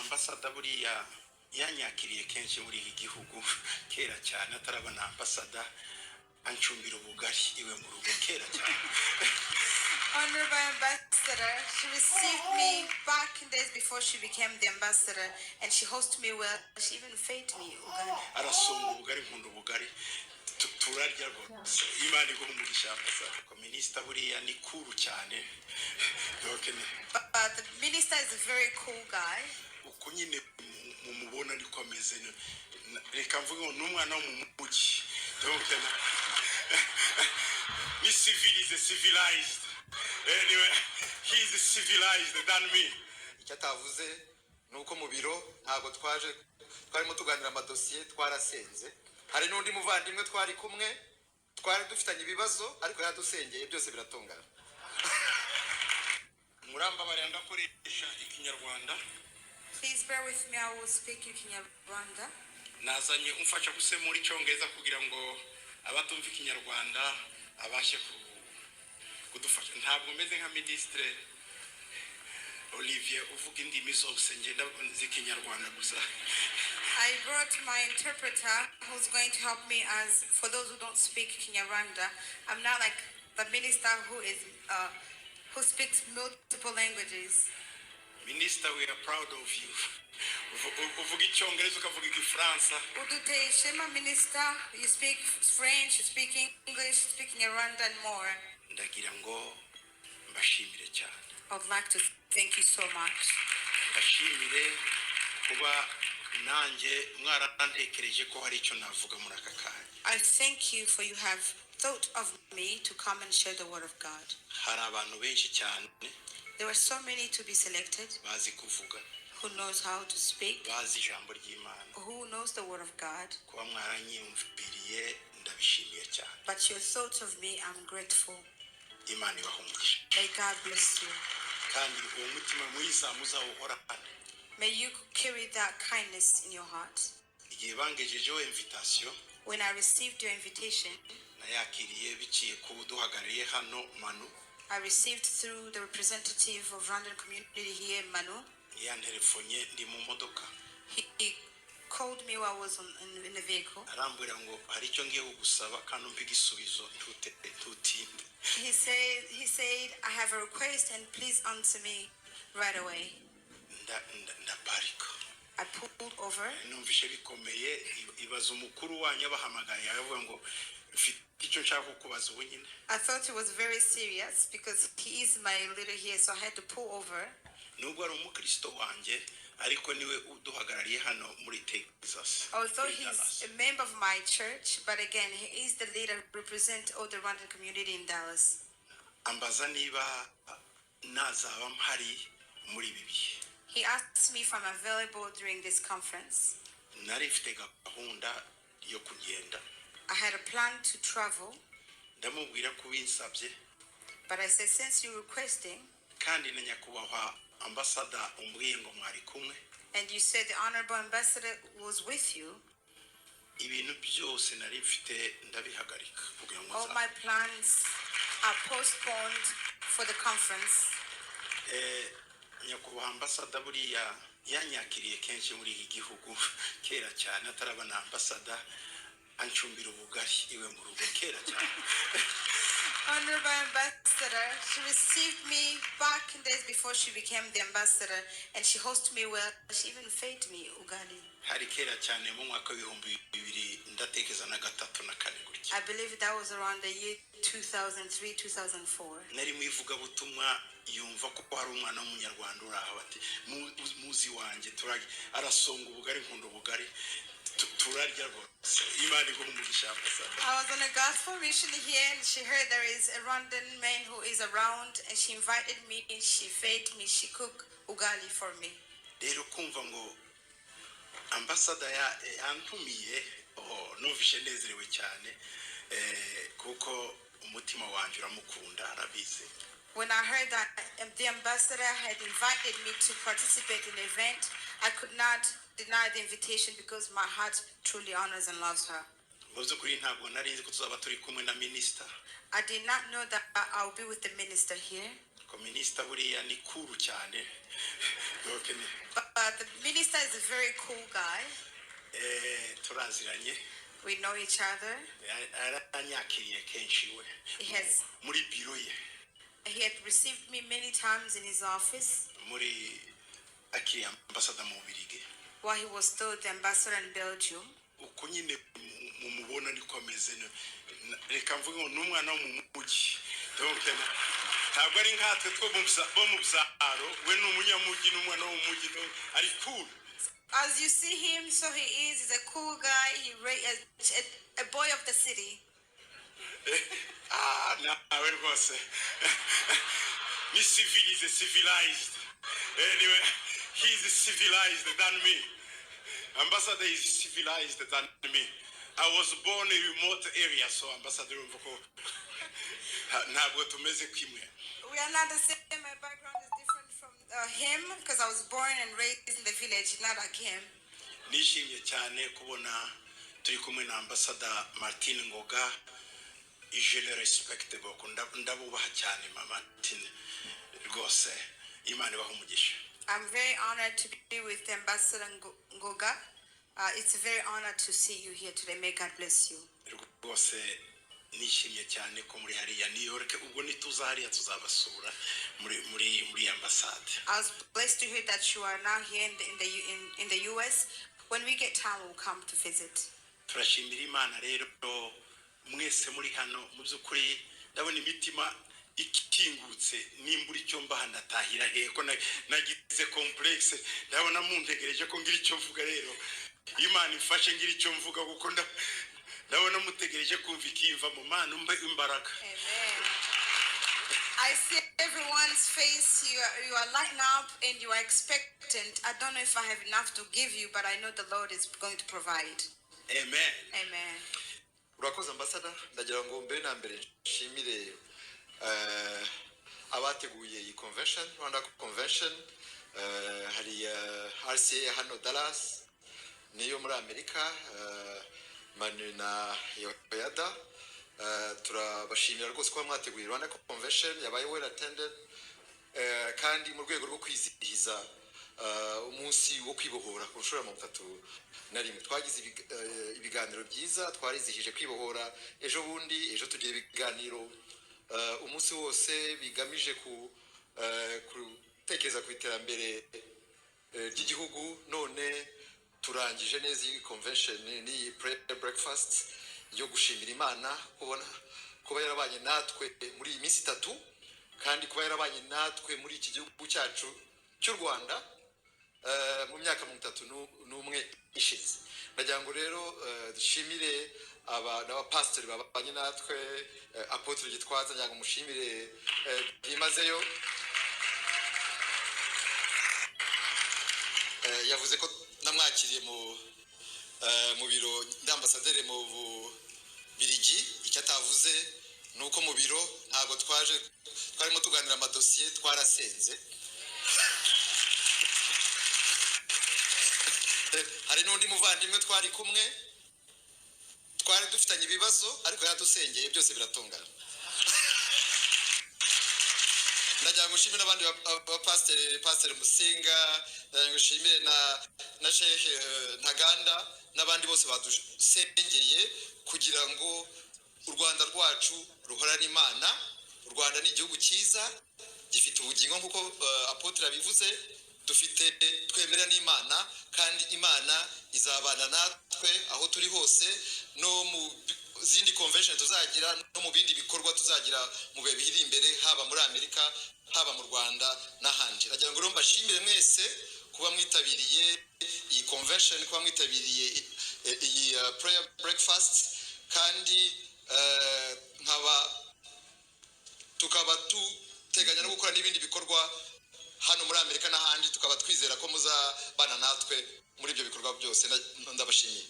Ambasada buriya yanyakiriye kenshi muri iki gihugu kera cyane atarabona ambasada, ancumbira ubugari iwe mu rugo kera cyane. Honorable Ambassador, she received me back in days before she became the ambassador, and she hosted me well. She even fed me ugali. Arasonga ubugari, nkunda ubugari. Turarya rwose. Imana iguha umugisha, ambasada. Minisita buriya ni cool cyane. Donc But the minister is a very cool guy. Uko nyine mumubona niko ameze. Reka mvuge ngo ni umwana wo mu mujyi. Donc ni civilized, civilized. Anyway, he is civilized than me. Icyo atavuze ni uko mu biro ntabwo twaje, twarimo tuganira amadosiye, twarasenze. Hari n'undi muvandimwe twari kumwe, twari dufitanye ibibazo, ariko yaradusengeye byose biratungana. Murambabarira ndakoresha Ikinyarwanda. Please bear with me, I will speak in Kinyarwanda. Nazanye umfasha gusemura Icyongereza kugira ngo abatumva Ikinyarwanda abashe kudufasha. Ntabwo meze nka Minisitire Olivier uvuga indimi zose, ngenda nzi Ikinyarwanda gusa. I brought my interpreter who's going to help me as for those who don't speak Kinyarwanda. I'm not like the minister who speaks multiple languages. Minister, we are proud of you. Uvuga Icyongereza, ukavuga Igifaransa. Uduteye ishema, minister. You speak French, you speak English, you speak Kinyarwanda and more. Ndagira ngo mbashimire cyane. I would like to thank you so much. Mbashimire kuba nanjye mwarantekereje ko hari icyo navuga muri aka kanya. I thank you for you have thought of me to come and share the word of God. Hari abantu benshi cyane There were so many to be selected bazi kuvuga, who knows how to speak, bazi ijambo ry'Imana. Who knows the word of God. Kuba mwaranyiyumviriye ndabishimiye cyane. But your thoughts of me, I'm grateful. Imana ibaha umugisha. May God bless you. Kandi uwo mutima mwiza muzawuhorane. May you carry that kindness in your heart. Igihe bangejejeho invitation, When I received your invitation, nayakiriye biciye ku duhagarariye hano, Manu. I received through the representative of Rwandan community here, Manu. Yanterefonye ndi mu modoka. He called me while I was in the vehicle. Arambwira ngo hari icyo ngiye kugusaba kandi umpe igisubizo ntutinde. He said, "I have a request and please answer me right away." Ndaparika. I pulled over. Numvishe bikomeye. Ibaza umukuru wanyu abahamagaye aravuga ngo mfite icyo nshaka kukubaza ubu nyine. I thought it was very serious because he is my leader here, so I had to pull over. Nubwo ari umukristo wanjye, ariko niwe uduhagarariye hano muri Texas, Although muri he's Dallas. A member of my church, but again, he is the leader who represent all the Rwandan community in Dallas. Ambaza niba nazaba mpari muri ibi bihe. He asked me if I'm available during this conference. Nari mfite gahunda yo kugenda. I had a plan to travel, Ndamubwira ko ubinsabye, but I said, since you're requesting, kandi na nyakubahwa ambasada umbwiye ngo mwari kumwe, and you said the honorable ambassador was with you, ibintu byose nari mfite ndabihagarika kugira ngo all nza my plans are postponed for the conference. Nyakubahwa ambasada buriya yanyakiriye kenshi muri iki gihugu kera cyane atarabona ambasada, ancumbira ubugari iwe mu rugo kera cyane. Honorable Ambassador, she received me back in days before she became the ambassador, and she hosted me well. She even fed me ugali. Hari kera cyane mu mwaka w'ibihumbi bibiri ndatekereza na gatatu na kane gutya. I believe that was around the year 2003, 2004. Nari mu ivugabutumwa, yumva ko hari umwana w'Umunyarwanda uri aho, ati "Muzi wanjye turarya, arasonga ubugari, nkunda ubugari." Turarya rwose. Imana iguha umugisha, ambasada. I was on a gospel mission here, and she heard there is a Rwandan man who is around, and she invited me, and she fed me, she cooked ugali for me. Rero kumva ngo ambasada yantumiye, oh, numvishe nezerewe cyane, kuko umutima wanjye uramukunda, arabizi. When I heard that the ambassador had invited me to participate in the event, I could not deny the invitation because my heart truly honors and loves her. Mu by'ukuri ntabwo nari nzi ko tuzaba turi kumwe na minisita. I did not know that I'll be with the minister here. Ko minisita buriya ni cool cyane. Donc But the minister is a very cool guy. Turaziranye. We know each other. Yaranyakiriye kenshi we He has muri biro ye. He had received me many times in his office Muri akiri ambasada mu Bubirigi. While he was still the ambassador in Belgium. Uko nyine mumubona niko ameze. Reka mvuge ngo ni umwana wo mu mujyi. Donc ntabwo ari nkatwe two bo mu byaro. We ni umunyamujyi, ni umwana wo mu mujyi. Donc ari cool. As you see him, so he is. He's a cool guy. He a boy of the city. Ah, nawe rwose ni civilized, civilized. Anyway, he is civilized than me. Ambassador is civilized than me. I was born in a remote area, so ambassador, urumva ko ntabwo tumeze kimwe. We are not the same. My background is different from him because I was born and raised in the village, not like him. Nishimye cyane kubona turi kumwe na ambassador Martin Ngoga. Je le respecte beaucoup. Ndabubaha cyane ma Martin. Rwose Imana ibaha umugisha. I'm very honored to be with Ambassador Ngoga. It's a very honor to see you here today. May God bless you. Rwose nishimye cyane ko muri hariya New York. Ubwo nituza hariya tuzabasura muri ambasade. I was blessed to hear that you are now here in the US. When we get time, we'll come to visit. Turashimira Imana rero mwese muri hano. Mu by'ukuri ndabona imitima ikingutse. Nimbura icyo mbaha ndatahira hehe ko nagize complexe? Ndabona muntegereje ko ngira icyo mvuga. Rero Imana imfashe ngira icyo mvuga kuko ndabona mutegereje kumva ikimva mu Mana umbe imbaraga. Amen. I see everyone's face. You are lighting up and you are expectant. I don't know if I have enough to give you, but I know the Lord is going to provide. Amen. Amen. Urakoze, ambassador. Ndagira ngo mbere na mbere nshimire abateguye iyi convention, Rwanda Convention. Hari RCA hano Dallas niyo muri Amerika, Manu na Yoyada. Turabashimira rwose kuba mwateguye Rwanda Convention yabaye well attended, kandi mu rwego rwo kwizihiza umunsi wo kwibohora ku nshuro ya 31. Twagize ibiganiro byiza. Twarizihije kwibohora ejo bundi. Ejo tugira ibiganiro umunsi wose bigamije ku gutekereza ku iterambere ry'igihugu. None turangije neza iyi convention n'iyi prayer breakfast yo gushimira Imana kubona kuba yarabanye natwe muri iyi minsi 3, kandi kuba yarabanye natwe muri iki gihugu cyacu cy'u Rwanda mu myaka 31 ishize. Ndagira ngo rero dushimire n'abapasitori babanye natwe. Apôtre Gitwaza, ngira ngo mushimire byimazeyo. Yavuze ko namwakiriye mu biro nd'ambasaderi mu Bubirigi. Icyo atavuze ni uko mu biro ntabwo twaje twarimo tuganira amadosiye, twarasenze. Hari n'undi muvandimwe twari kumwe, twari dufitanye ibibazo, ariko yaradusengeye byose biratungana. Ndagira ngo nshimire n'abandi bapasiteri, Pasiteri Musinga. Ndagira ngo nshimire na Shehe Ntaganda n'abandi bose badusengeye kugira ngo u Rwanda rwacu ruhorane Imana. U Rwanda ni igihugu cyiza gifite ubugingo nk'uko apôtre abivuze. Dufite, twemera n'Imana, kandi Imana izabana natwe aho turi hose, no mu zindi convention tuzagira, no mu bindi bikorwa tuzagira mu bihe biri imbere, haba muri Amerika, haba mu Rwanda n'ahandi. Ndagira ngo rero mbashimire mwese kuba mwitabiriye iyi convention, kuba mwitabiriye iyi prayer breakfast, kandi nkaba tukaba duteganya no gukora n'ibindi bikorwa hano muri Amerika n'ahandi, tukaba twizera ko muzabana natwe muri ibyo bikorwa byose. Ndabashimiye.